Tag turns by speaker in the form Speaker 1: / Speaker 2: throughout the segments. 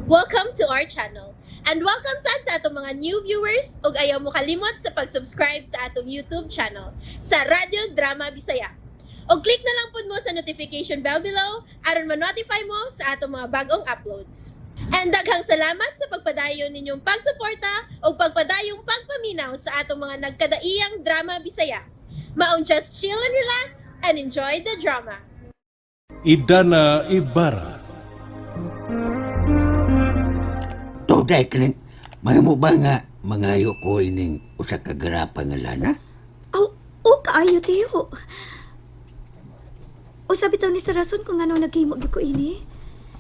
Speaker 1: Welcome to our channel. And welcome sad sa atong mga new viewers ug ayaw mo kalimot sa pag-subscribe sa atong YouTube channel sa Radyo Drama Bisaya. Og click na lang pud mo sa notification bell below aron ma-notify mo sa atong mga bagong uploads. And daghang salamat sa pagpadayon ninyong pagsuporta ug pagpadayong pagpaminaw sa atong mga nagkadaiyang drama Bisaya. Maong just chill and relax and enjoy the drama.
Speaker 2: Idana Ibarra.
Speaker 3: Today, Clint, mahimo ba nga mangayo ko ining usa ka garapa nga lana?
Speaker 4: Aw, o kaayo tiyo. O sabi taw ni sa rason kung ano naghimo gyud ko ini.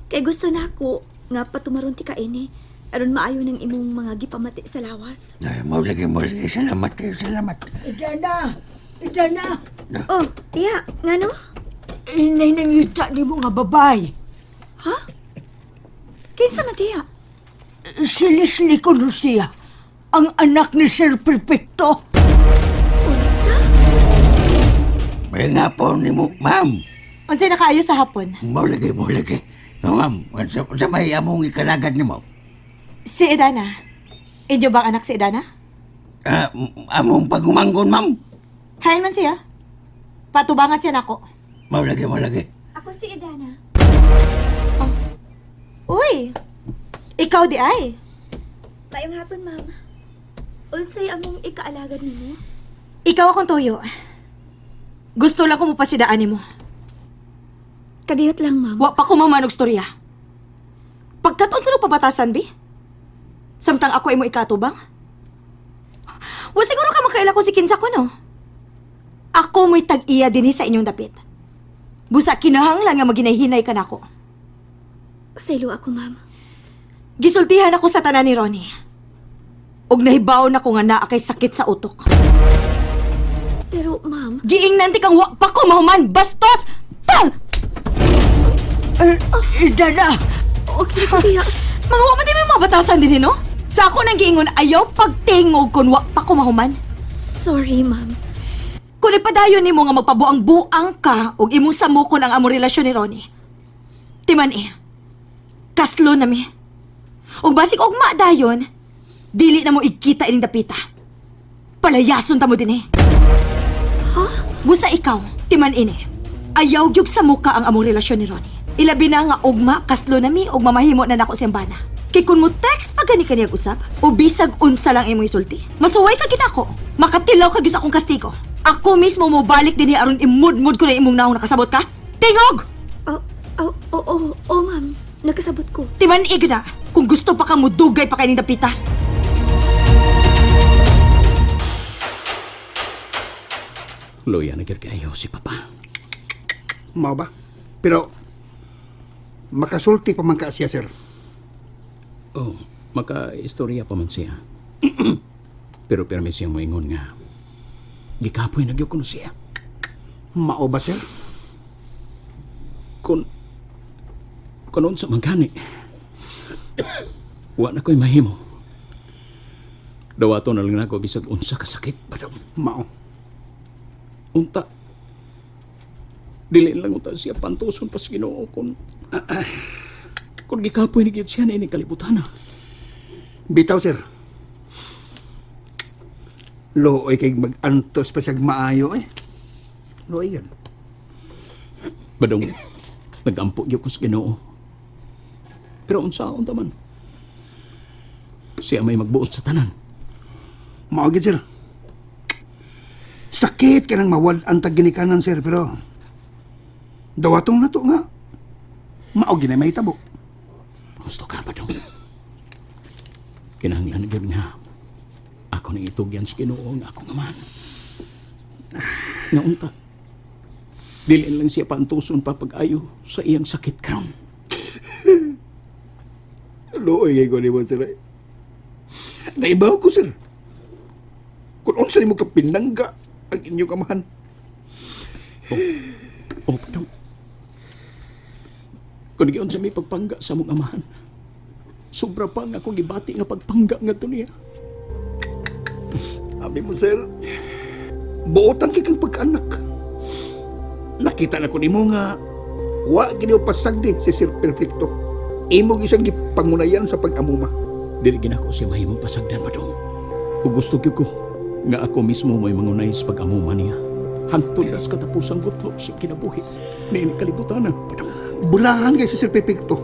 Speaker 4: Kay gusto na ako nga patumaron ti ka ini aron maayo ng imong mga gipamati sa lawas.
Speaker 3: Ay, mao lagi mo lagi. Salamat kayo, salamat.
Speaker 5: Idana! Idana!
Speaker 4: Oh, tiya, ngano?
Speaker 5: Inay nangita ni mo nga babay.
Speaker 4: Ha? Kinsa man tiya?
Speaker 5: Si Leslie kuno siya. Ang anak ni Sir Perfecto.
Speaker 4: Unsa?
Speaker 3: May nga po ni mo, ma'am.
Speaker 6: Unsay nakaayo sa hapon?
Speaker 3: Mao lagi, mao lagi. No, ma'am, sa may among ikalagad nimo.
Speaker 6: Si Edana. Inyo bang anak si Edana?
Speaker 3: Ah, among pagumanggon, ma'am.
Speaker 6: Hain man siya. Patubangan siya nako.
Speaker 3: Mao lagi, mao lagi.
Speaker 4: Ako si Edana.
Speaker 6: Uy! Ikaw di ay.
Speaker 4: Maayong hapon, ma'am. Unsay among ikaalagad nimo?
Speaker 6: Ikaw akong tuyo. Gusto lang ko mopasidaan nimo.
Speaker 4: Kadiyot lang, ma'am.
Speaker 6: Wa pa ko mamanog storya. Pagkatuon ko ng pabatasan, bi? Samtang ako ay mo ikatubang? Wa siguro ka makaila kung si Kinsa ko, no? Ako mo'y tag-iya dinhi sa inyong dapit. Busa kinahanglan nga maginahinay ka nako.
Speaker 4: Pasaylo ako, ma'am.
Speaker 6: Gisultihan ako sa tanan ni Ronnie. Og nahibaw na ko nga naa kay sakit sa utok.
Speaker 4: Pero, ma'am,
Speaker 6: Giingnan ti kang wa pa ko mahuman, bastos! Pa!
Speaker 5: Eh, Idana!
Speaker 4: okay ko tiya.
Speaker 6: Mga wa man di may mga batasan din, no? Sa ako nang giingon, ayaw pagtingog kun wa pa ko mahuman.
Speaker 4: Sorry, ma'am.
Speaker 6: Kung ipadayon nimo nga magpabuang-buang ka ug imong samukon ang among relasyon ni Ronnie. Timan eh. Kaslo na mi. Ug basig ugma dayon, dili na mo igkita ining dapita. Palayason ta mo din eh.
Speaker 4: Ha?
Speaker 6: Busa ikaw, timan ini. Ayaw gyud sa muka ang among relasyon ni Ronnie. Ilabi na nga ugma, kaslo na mi, ug mamahimo na nako siyang bana. Kay kun mo text pa gani kaniyag usab, o bisag unsa lang imong isulti. Masuway ka gid ako. Makatilaw ka gyud sa akong kastigo. Ako mismo mo balik dinhi aron imudmud ko na imong naong nakasabot ka. Tingog!
Speaker 4: Oh, oh, oh, oh, oh, ma'am. Nakasabot ko.
Speaker 6: Timan ig na. Kung gusto pa ka mo dugay pa kay ning dapita.
Speaker 7: Luya na gyud kaayo si Papa.
Speaker 8: Mao ba? Pero makasulti pa man ka siya, sir.
Speaker 7: Oh, maka-istorya pa man siya. Pero pirmi siyang moingon nga gikapoy na gyud kuno siya.
Speaker 8: Mao ba, sir?
Speaker 7: Kun unsa man gani. Wa na ko'y mahimo. Dawato na lang nako bisag unsa ka sakit padong.
Speaker 8: Mao.
Speaker 7: Unta. Dili lang unta siya pantuson pas Ginoo kun gikapoy ni gyud siya niining kalibutan.
Speaker 8: Bitaw, sir. Looy kay mag-antos pa siyag maayo eh. Looy yan.
Speaker 7: Badong nagampo gyud ko sa Ginoo. Pero unsaon ta man? Siya may magbuot sa tanan.
Speaker 8: Mao gyud, sir. Sakit ka nang mawad ang tagginikanan, sir, pero dawatong na to nga. Mao gyud na mahitabo.
Speaker 7: Gusto ka badong. Kinahanglan gyud nga ako nang itugyan sa Ginoo nga akong amahan. Nga unta. Dili lang siya pantuson pa pag-ayo sa iyang sakit karon.
Speaker 8: Looy kay ko nimo, sir. Eh. Naibaw ko, sir. Kung unsa nimo ka pinangga ang inyong amahan.
Speaker 7: Oh, padong. Kung giunsa may pagpangga sa among amahan, sobra pa nga akong gibati nga pagpangga nga niya.
Speaker 8: Abi mo, sir. Buotan kay kang pagkaanak. Nakita na ko nimo nga wa gid pasagdi si Sir Perfecto. Imo gyud siyang gipangunayan sa pag-amuma.
Speaker 7: Dili ginako siya mahimong pasagdan padong. Ug gusto gyud ko nga ako mismo may mangunay sa pag-amuma niya. Hangtod na sa katapusang gutlo sa kinabuhi. Niini kalibutan na padong.
Speaker 8: Bulahan kay si Sir Pepecto.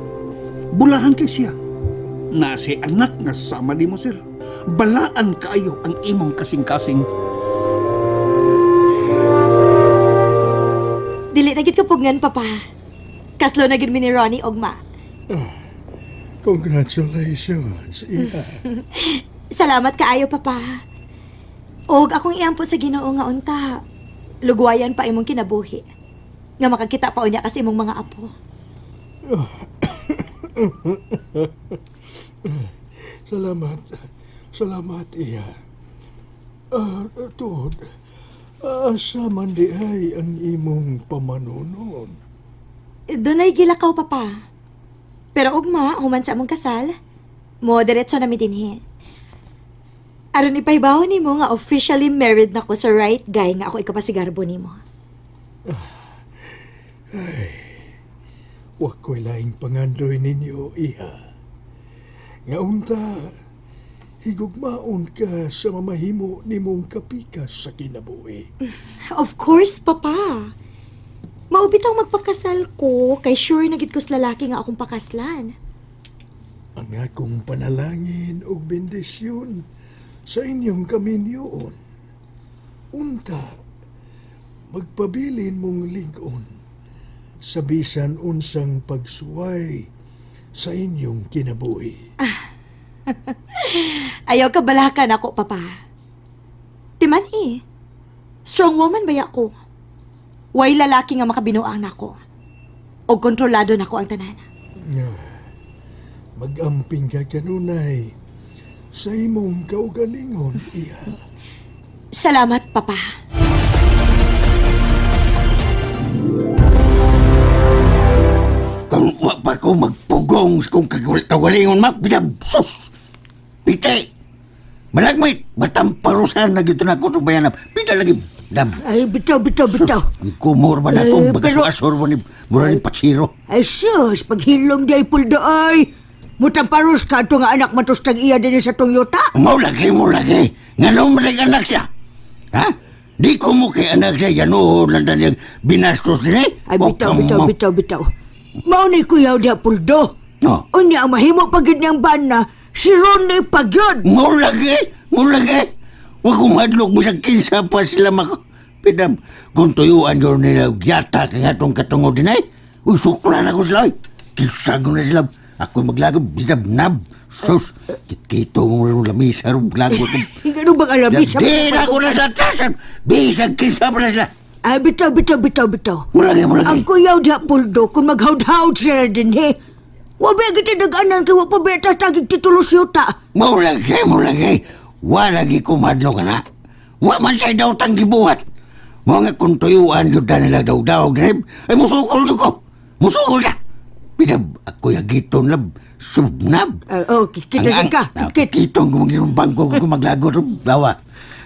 Speaker 8: Bulahan kay siya. Na si anak nga sama nimo, sir. Balaan kaayo ang imong kasing-kasing.
Speaker 6: Dili na gid kapugngan, Papa. Kaslo na gid mi ni Ronnie og ma.
Speaker 2: Congratulations, Iha.
Speaker 6: Salamat kaayo, Papa. Og akong iampo sa Ginoo nga unta. Lugwayan pa imong kinabuhi. Nga makakita pa unya kasi imong mga apo.
Speaker 2: Salamat. Salamat, Iha. Ah, tuod, asa man di ay ang imong pamanunon.
Speaker 6: Dunay gilakaw, Papa. Pero ugma, human sa among kasal, mo diretso na mi dinhi. Aron ipahibaw nimo nga officially married na ko sa right guy nga ako ikapasigarbo nimo.
Speaker 2: Wa ko'y laing pangandoy ninyo, Iha. Nga unta, higugmaon ka sa mamahimo nimong kapikas sa kinabuhi.
Speaker 6: Of course, Papa. Maubit ang magpakasal ko kay sure na gid ko sa lalaki nga akong pakaslan.
Speaker 2: Ang akong panalangin ug bendisyon sa inyong kaminyoon. Unta, magpabilin mong lig-on sa bisan unsang pagsuway sa inyong kinabuhi.
Speaker 6: Ayaw ka balakan ako, Papa. Timan eh. Strong woman ba ako? Way lalaki nga makabinuang nako. O kontrolado nako ang tanan.
Speaker 2: Magamping ka kanunay sa imong kaugalingon, iha.
Speaker 6: Salamat, Papa.
Speaker 3: Kung wa pa ko magpugong sa kong kaugalingon, mak, bidab, sus! Pite! Malagmit! Batamparusan na gito na ako sa bayanap. Pita lagi, dab.
Speaker 5: Ay, bitaw, bitaw,
Speaker 3: Sus,
Speaker 5: bitaw.
Speaker 3: ang kumor ba na
Speaker 5: Eh,
Speaker 3: akong
Speaker 5: pero-
Speaker 3: bagasuasor ba ni mura ni Patsiro?
Speaker 5: Ay, sus, paghilom di ay puldo ay. Mutamparos ka ato nga anak matustag iya din sa tong yuta.
Speaker 3: Mao lagi, mo lagi. Nga nung anak siya. Ha? Di ko mo kay anak siya, yan lang dahil binastos din eh.
Speaker 5: Ay, bitaw,
Speaker 3: O,
Speaker 5: bitaw,
Speaker 3: kamo.
Speaker 5: bitaw, bitaw. Mao ni kuyaw diha puldo.
Speaker 3: Oh.
Speaker 5: Unya ang mahimo pagid niyang bana, si Ronnie pagyod.
Speaker 3: Mo lagi, mo lagi. Wa ko madlok bisag kinsa pa sila mako. Pidam, kung tuyuan yun nila yata kay atong katungod din eh. Uy, sukla na ko sila eh. Kilsago na sila. Ako maglago, bidab nab. Sus, kitkito mo rin lamisa rin glago ko.
Speaker 5: Ano bang alam
Speaker 3: Di na ako na sa tasan. Bisag kinsa pa na sila.
Speaker 5: Ay, bitaw, bitaw, bitaw, bitaw.
Speaker 3: Mo lagi, mo lagi.
Speaker 5: Ang kuyaw diha puldo, kung maghawd-hawd sila din he. Wa ba kita nag-anan kay wa pa ba tagig titulos yuta.
Speaker 3: Mo lagi, mo lagi. Wa lagi ko madlok na. Wa man siya daw tang gibuhat. Mga kung tuyuan yun na nila daw daw grib, ay musukol ko. Musukol ka. Pinab, ako yagiton lab, subnab.
Speaker 5: Ay, oh, kita
Speaker 3: Ang-
Speaker 5: ka,
Speaker 3: ang-
Speaker 5: kit.
Speaker 3: Kitong kumagirong ko kumaglago bawa.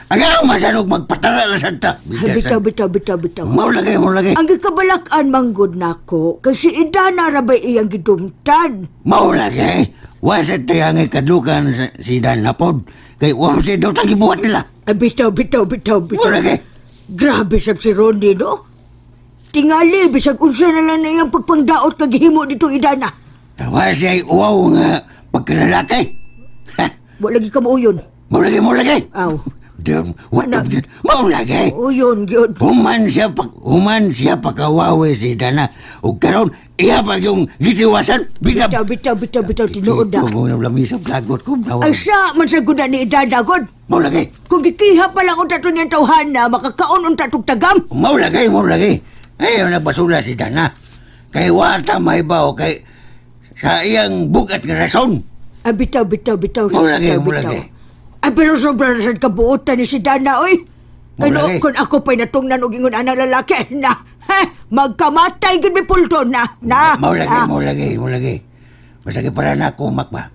Speaker 3: Ang ang masanog magpatala na santa.
Speaker 5: Ay, bitaw, bitaw, bitaw, bitaw.
Speaker 3: Mo lagi, mo lagi.
Speaker 5: Ang gikabalak-an manggod nako kay si Idana ra bay iyang gidumtan.
Speaker 3: Mao lagi. Wa sa tayangay kadlukan sa si Dan Lapod. Kay wa man siya daw tang gibuhat nila.
Speaker 5: Ay, bitaw, bitaw, bitaw,
Speaker 3: Mo
Speaker 5: bitaw.
Speaker 3: lagi.
Speaker 5: Grabe sab si Ronnie, no? Tingali, bisag unsa na lang na iyang pagpangdaot kag himo dito Idana.
Speaker 3: Wa siya uwaw nga pagkalalaki. Ha,
Speaker 5: Wa lagi ka mauyon.
Speaker 3: Mo lagi, mo lagi.
Speaker 5: Aw.
Speaker 3: Damn, what
Speaker 5: Ano?
Speaker 3: the Mao lagi.
Speaker 5: Uyon, gyud.
Speaker 3: Human siya pagkawawi si Dana. Ug karon iya pa yung gitiwasan. Bigab.
Speaker 5: Bitaw, bitaw, bitaw, bitaw, tinuod na.
Speaker 3: Kung ang lamisa lagot ko bawa.
Speaker 5: Ay sa man sa guna ni Idana, god.
Speaker 3: Mao lagi.
Speaker 5: Kung gikiha pa lang unta to niyang tawhana, makakaon unta tog tagam.
Speaker 3: Mao lagi, mao lagi. Ay, nagbasula si Dana. Kay wata may bao kay sa iyang bugat nga rason.
Speaker 5: Ay, bitaw, bitaw, bitaw.
Speaker 3: Mao lagi,
Speaker 5: bitaw,
Speaker 3: mao
Speaker 5: bitaw.
Speaker 3: lagi.
Speaker 5: Ay, pero sobra na sad kabuotan ni si Dana, oy. Kay
Speaker 3: Mao lagi.
Speaker 5: no, kung ako pa'y natungnan og ingon anang lalaki, na, ha, magkamatay gud mi pulto na, na.
Speaker 3: Mao lagi,
Speaker 5: na.
Speaker 3: mao lagi, mao lagi. Basta kay para na ako makba.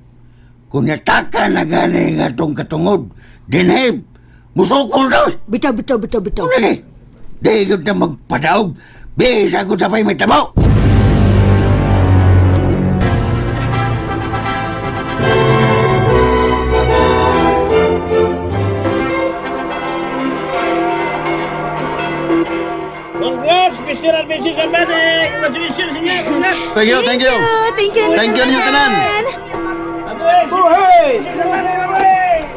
Speaker 3: Kung nataka na gani nga tong katungod, dinhe, musukol daw.
Speaker 5: Bitaw, bitaw, bitaw, bitaw.
Speaker 3: Mao lagi. Di yun na magpadaog. Bisa ko sa pa'y may tabaw.
Speaker 9: Thank you, thank you.
Speaker 6: Thank you.
Speaker 9: Thank you ninyong tanan.
Speaker 2: Mabuhay!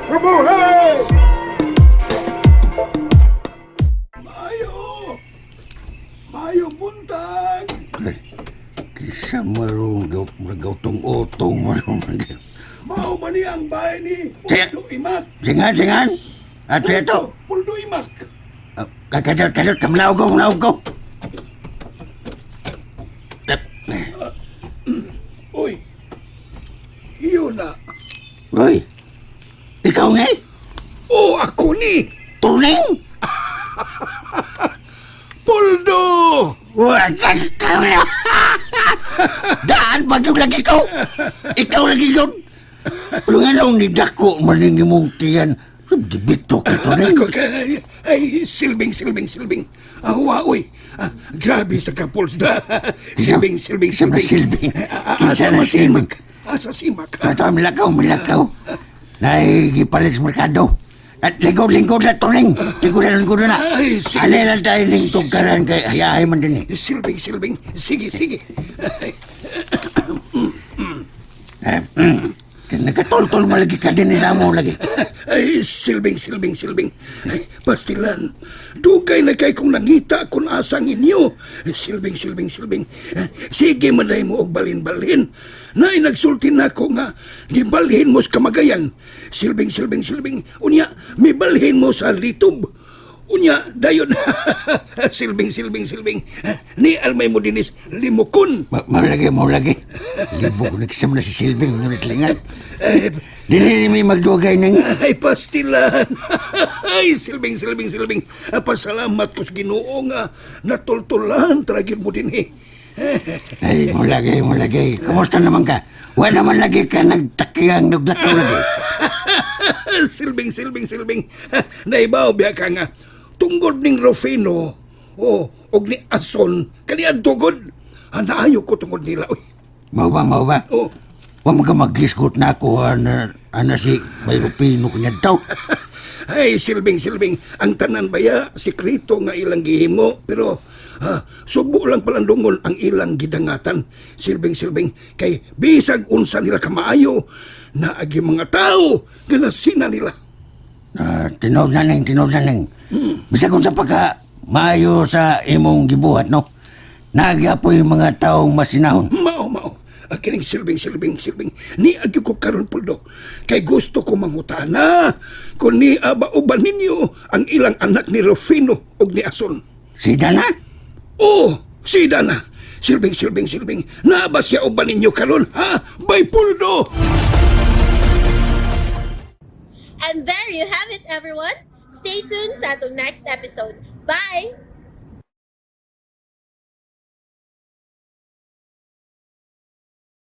Speaker 2: Mabuhay!
Speaker 8: Mayo! Mayo buntag!
Speaker 3: Kisa marong gautong-utong marong.
Speaker 8: Mao ba ni ang bahay ni
Speaker 3: Siya-
Speaker 8: Puldo Imak?
Speaker 3: Singan, singan. At siya ito.
Speaker 8: Puldo Imak!
Speaker 3: Kadot, kadot, kamlaw ko, kamlaw ko.
Speaker 8: Uy! Iyo na!
Speaker 3: Uy, ikaw na eh?
Speaker 8: Oh, ako ni!
Speaker 3: Tuning?
Speaker 8: Puldo!
Speaker 3: Wagas ka na! Daan pa yung lagi ko! Ikaw lagi yun! Pero nga nung nidako maning imong tiyan, gibito ka to rin.
Speaker 8: Ako ka, ay, silbing, silbing, silbing. Ah, wa, uy. Ah, grabe sa kapulda. Silbing, silbing,
Speaker 3: Kinsa na
Speaker 8: silbing.
Speaker 3: silbing?
Speaker 8: Ah,
Speaker 3: Kinsa
Speaker 8: Asa
Speaker 3: na silbing?
Speaker 8: masimak? Asa simak?
Speaker 3: Ito, milakaw, milakaw. Naigipalit sa merkado. At lingkod-lingkod na to rin. Lingkod na, lingkod na.
Speaker 8: Ay, sige.
Speaker 3: Alin lang tayo ning tugkaran kay hayahay man din eh.
Speaker 8: Silbing, silbing. Sige, sige. Ay,
Speaker 3: Eh, Nakatultol mo lagi ka din sa mo lagi.
Speaker 8: Ay, silbing, silbing, silbing. Ay, pastilan. Dugay na kay kung nangita kung asang inyo. Silbing, silbing, silbing. Eh, sige, manay mo og balin-balin. Nay, nagsulti na ko nga, di balhin mo sa kamagayan. Silbing, silbing, silbing. Unya, mi balhin mo sa litob. Unya, dayon. Silbing, silbing, silbing. Ni almay mo dinis limukon.
Speaker 3: Mao lagi, mao lagi. Libo ko nagsama na si Silving, ngunit lingan.
Speaker 8: Eh,
Speaker 3: Dili ni may magdugay ng...
Speaker 8: Ay, pastilan. Ay, silbing, silbing, silbing. Ah, pasalamat ko sa Ginoo nga natultulan tragid mo din eh.
Speaker 3: Ay, mo lagi, mo lagi. Kumusta naman ka? Wala naman lagi ka nagtakiyang naglakaw lagi.
Speaker 8: Silbing, silbing, silbing. Naibaw biya ka nga. Tunggod ning Rufino, oh, og ni Ason, kani dugod. Naayo ko tungod nila. Uy.
Speaker 3: Mao ba, mao ba?
Speaker 8: Oh.
Speaker 3: Wa man ka magisgot na ako, ana, ana si may Rufino kanya daw.
Speaker 8: Ay, silbing, silbing. Ang tanan baya, sikreto nga ilang gihimo. Pero, subo lang palandungon ang ilang gidangatan. Silbing, silbing. Kay bisag unsa nila kamaayo, naagi mga tao, ganasina nila.
Speaker 3: Ah, tinuod na ning, tinuod na ning. Bisag kung sa pagka maayo sa imong gibuhat, no? Nagyapoy yung mga taong masinahon.
Speaker 8: Mao, mao. Kining silbing, silbing, silbing. Ni agi ko karon puldo. Kay gusto ko mangutana. Kung ni aba uban ninyo ang ilang anak ni Rufino og ni Ason.
Speaker 3: Si Dana?
Speaker 8: Oh, si Dana. Silbing, silbing, silbing. Naa ba siya uban ninyo karon, ha? Bay puldo!
Speaker 1: And there you have it, everyone. Stay tuned sa atong next episode. Bye!